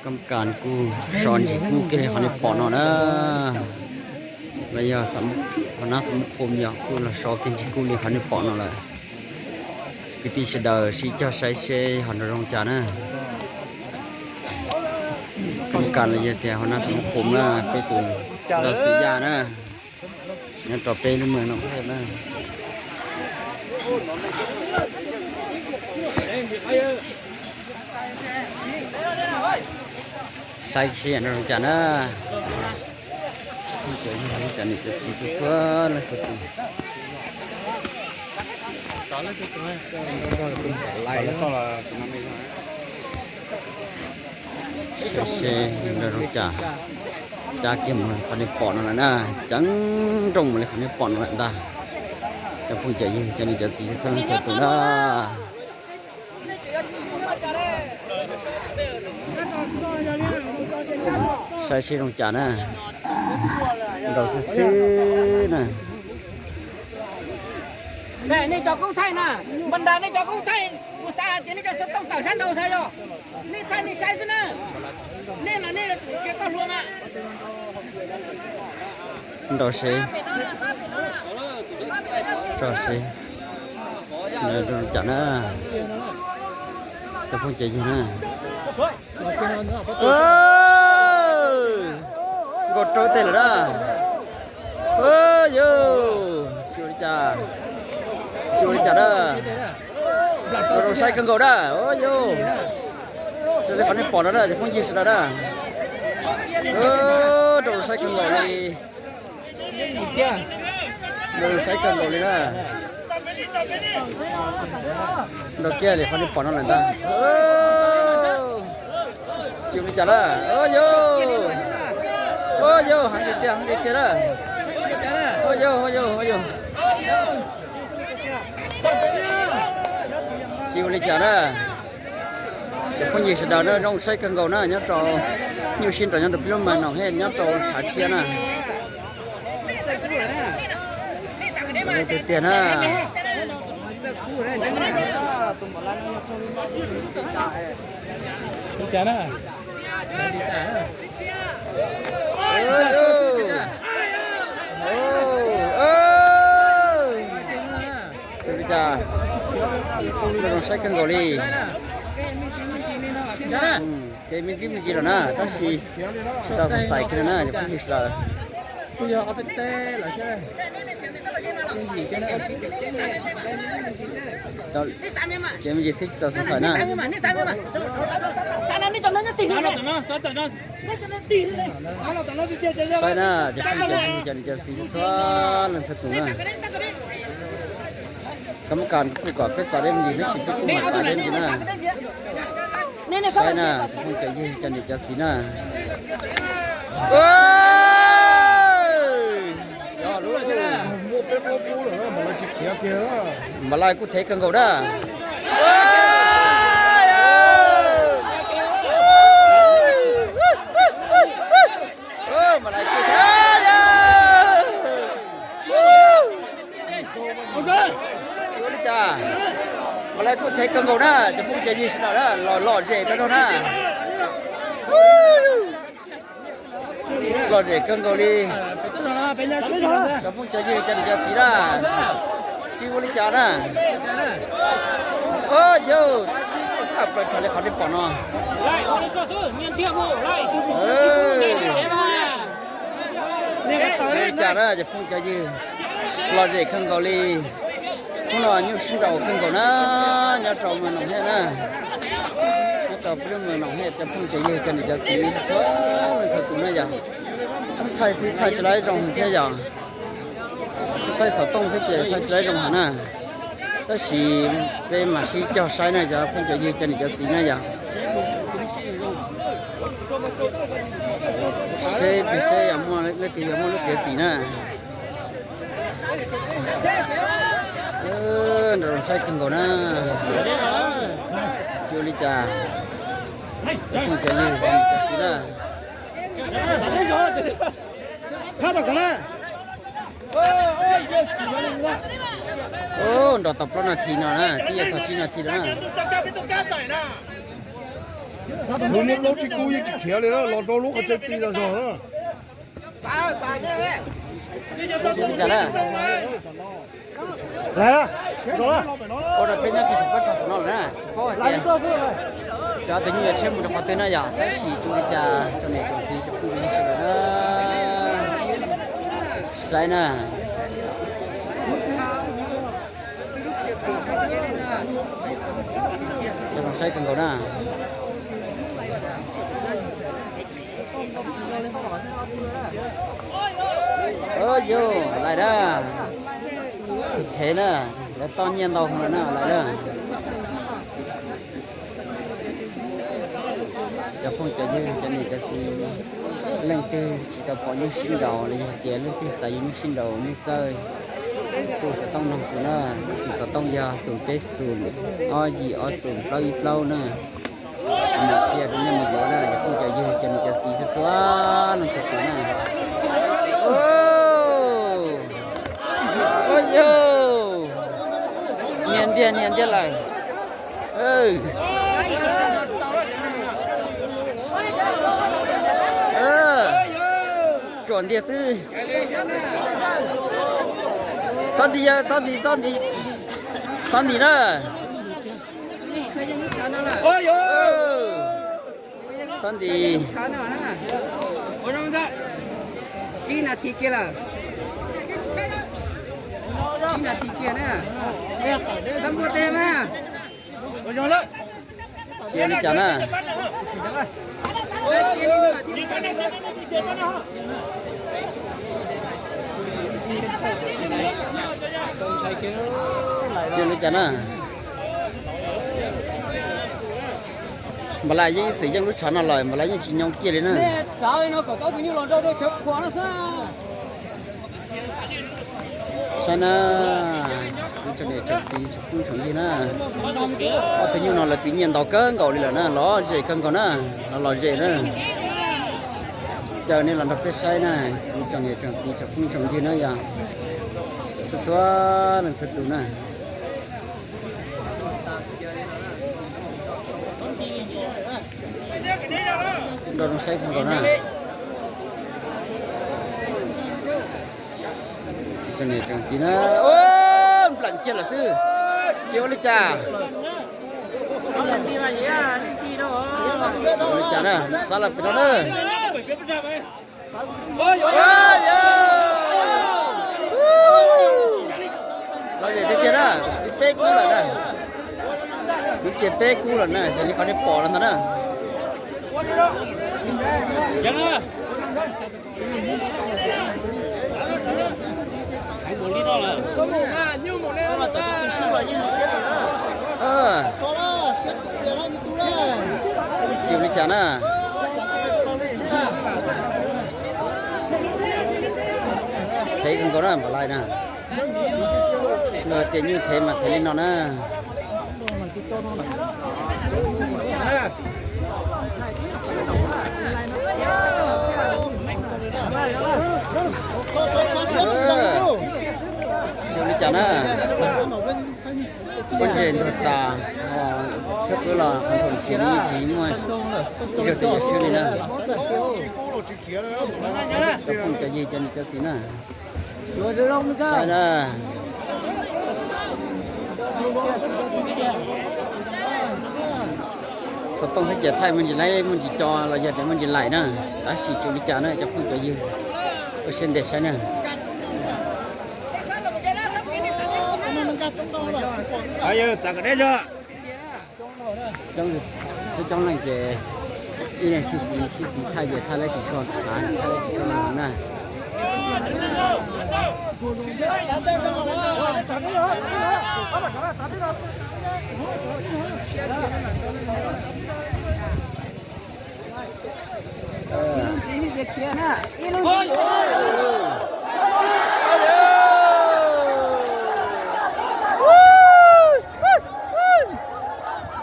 Kab kas kuj so ntsis kub kiag li qhov nej pom no na. Los yog qhov nab xab mab khom yog kuj los so kiag ntsis kub li qhov nej pom no lawm. Kwv tij sawv daws sib cog saib seb ho nrov zoo cas na. Kab kas los yog tias qhov nab xab mab khom na, peb tus dab xwm yaj na, nyob rau peb lub mws no na. Saib seb nrov zoo cas na. Cov niam cov txiv txhua txhua leej txhua tus. Saib seb nrov zoo cas. Cab kiag mus li qhov nej pom no lawm na, ceev nrooj mus li qhov nej pom no lawm ntag. Cov phooj cov ywg cov niam cov txiv txhua leej txhua tus na. Saib seb zoo cas na. Nrau xwb xwb na. Nej cov koob thaij na, npam ntas nej cov koob thaij, kuv xav hais tias nej cov xov tooj tawm sab nraud xav yog nej thaij nej saib xwb na. Nej los nej tsis tau hluas mas. Nrau seb, nrau seb, nrau zoo cas na, cov phooj cov ywg na. Nkauj raug tej lawm na. Yog, tsis ua li cas, tsis ua li cas na. Nrau zoo saib kawg nkaus na. Yog, raws li qhov nej pom no na cov phooj ywg sawv daws na. Nrau zoo saib kawg nkaus li. Nrau zoo saib kawg nkaus li na. Nrau kiag li qhov nej pom no lawm ntag. Tsis ua li cas na. Yog, yog, heev tiag tiag, heev tiag tiag na. Yog, yog, yog. Tsis ua li cas na. Cov phooj ywg sawv daws na, zoo saib kawg nkaus na, nyob rau nyuj sib nraus nyob rau peb lub mas Noom Hej nyob rau Tshav Tshiab na. Tiag tiag na. Ua li cas, zoo saib kawg nkaus li. Kev me ntsis me ntsis lawm na, tab sis tsis tau xav xais kiag na cov phooj ywg sawv daws. Kev me ntsis xwb tsis tau xav xais na. Saib na, cov phooj cov ywg cov niam cov txiv txhua leej txhua tus na. Kab kas kuj kom peb txav deb me ntsis tab sis peb kuj mam txav deb me ntsis na. Saib na, cov phooj cov ywg cov niam cov txiv na. Yog lub, Maum Laij kuj thev kawg nkaus na. Maum Laij kuj thev, tsis ua li cas. Maum Laij kuj thev kawg nkaus na, cov phooj cov ywg sawv daws na, los lom zem tau rau na. Lom zem kawg nkaus li. Cov phooj cov ywg cov niam cov txiv na, tsis ua li cas na. Yog, thaj plaws tshav li qhov nej pom no. Tsis ua li cas na cov phooj cov ywg, lom zem kawg nkaus li. Hnub no nyuj sib nraus kawg nkaus na, nyob rau mas Noom Hej na, nyob rau peb lub mas Noom Hej cov phooj cov ywg cov niam cov txiv txhua leej txhua tus na yog, thaij xwb thaij tsis laib zoo thiab yog, thaij xov tooj xwb ces thaij tsis laib zoo heev na. Tab sis peb mam sib cog saib na cov phooj cov ywg cov niam cov txiv na yog, seb peb seb yog muaj leej twg yog muaj lub txiav txim na. Nrov zoo saib kawg nkaus na. Tsis ua li cas, cov phooj cov ywg cov niam cov txiv na. Nrov tau plaub nas this no na, twb yuav txog tsib nas this lawm na. Lub niag plaub tsis kub yeej tsis khiav li na, los rau lub qhov chaw ti los zog na. Ua rau peb nyob tib si pab tshaj xov no lawm na, tsis paub hais tias cov tus nyuj yuav tshiab mus rau qhov twg na yom, tab sis tsis ua li cas, tsoom niam tsoom txiv tsoom phooj ywg sawv daws na. Saib na. Zoo saib kawg nkaus na. Yus lais na, thev na, lawv toj nyiaj ntau heev lawm na, lais na. Cov phooj cov ywg, cov niam cov txiv, leej twg tsis tau pom nyuj sib nraus los yog tias leej twg xav yuav nyuj sib nraus nyuj txawj, tus xov tooj noog kuv na, tus xov tooj yog xoom peb xoom ob yim ob xoom plaub ib plaub na. Kuv mam qhia rau nej mus yuav na, cov phooj cov ywg, cov niam cov txiv txhua txhua leej txhua tus na. Ua yog, nias ntiag nias ntiag lawm. Tsuam ntiag xwb. Txhob nti, txhob nti, txhob nti, txhob nti na. Txhob nti. Tsib nas this kiag lawm. Tsib nas this kiag na. Txhob npuaj teg mas. Tsis ua li cas na. Tsis ua li cas na. Npam lais yeej txwm yeej lub tshav no lawm, npam lais yeej tsis nyoo kiag li na. Saib na, ib tsoom niam tsoom txiv tsoom phooj tsoom ywg na, ob tug nyuj no lawv tiv nyiaj ntau kawg nkaus li lawm na, lom zem kawg nkaus na, los lom zem na. Caw nej los nrog peb saib na, ib tsoom niam tsoom txiv tsoom phooj tsoom ywg na yog txhua txhua leej txhua tus na. Nrog zoo saib kawg nkaus na. Tsoom niam tsoom txiv na, nplam kiag lawm xwb, tsis ua li cas. Ua li cas na, xav los pem no na. Los zem tiag tiag na, kuv peb kub lawm na. Kuv kiag peb kub lawm na, xws li qhov nej pom no ntag na. Tsis ua li cas na. Thev kawg nkaus na, npam lais na. Luag tias nyuj thev mas thev li no na. Tsis ua li cas na. Pob ntseg ntug tas, xwb pwb los qhov nkaus tsis muaj, tsis muaj ib zaug twg yuav swb li na. Cov phooj cov ywg cov niam cov txiv na. Saib na. Xov tooj xwb ces thaij muaj ntsis laib muaj ntsis co los yog tias muaj ntsis laim na, tab sis tsis ua li cas na cov phooj cov ywg. Ua siab ntev saib na. Coob coob leej ces ib leeg sib txiv sib txiv thaij ces thaij lawv tsis tshua hav, thaij lawv tsis tshua hav na.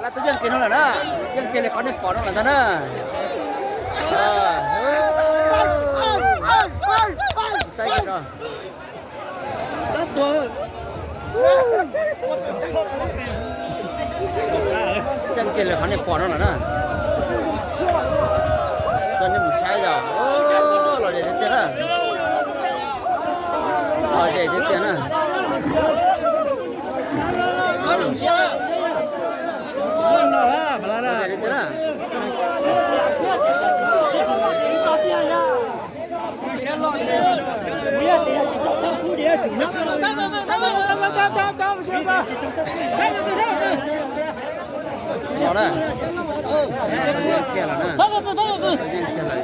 Lawv twb yeej kiag no lawm na, yeej kiag li qhov nej pom no lawm ntag na. Saib kiag no. Yeej kiag li qhov nej pom no lawm na. Coj nej mus saib yog, los zem tiag tiag na. Los zem tiag tiag na. Los zem tiag tiag na. Los na, yeej kiag lawm na, yeej kiag lawm.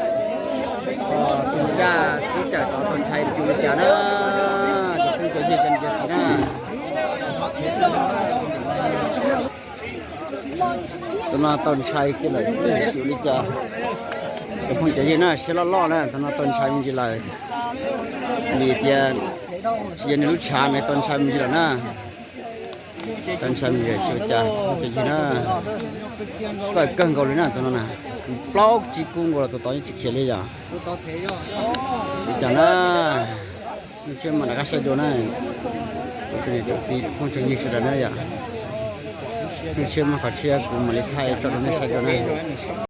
Tus yaj kub cawm tod tau ntshai tsis ua li cas na, cov phooj cov ywg cov niam cov txiv na. Tus no tau ntshai kiag lawm tsis ua li cas. Cov phooj cov ywg na, siab loj loj na, tus no tau ntshai me ntsis lawm. Vim tias tsis yog nws lub tshav na, tau ntshai me ntsis lawm na. Tau ntshai me ntsis tsis ua cas phooj cov ywg na. Txawj kawg nkaus li na tus no na. Plaub tsib kub nkaus los tus tod yeej tsis khiav li yom. Tsis ua cas na. Lub tshiab mas rov qab saib dua na. Tsoom niam tsoom txiv phooj tsoom ywg sawv daws na yom. Lub tshiab mas qhov tshiab kuv mam li thaij tso rau nej saib dua na.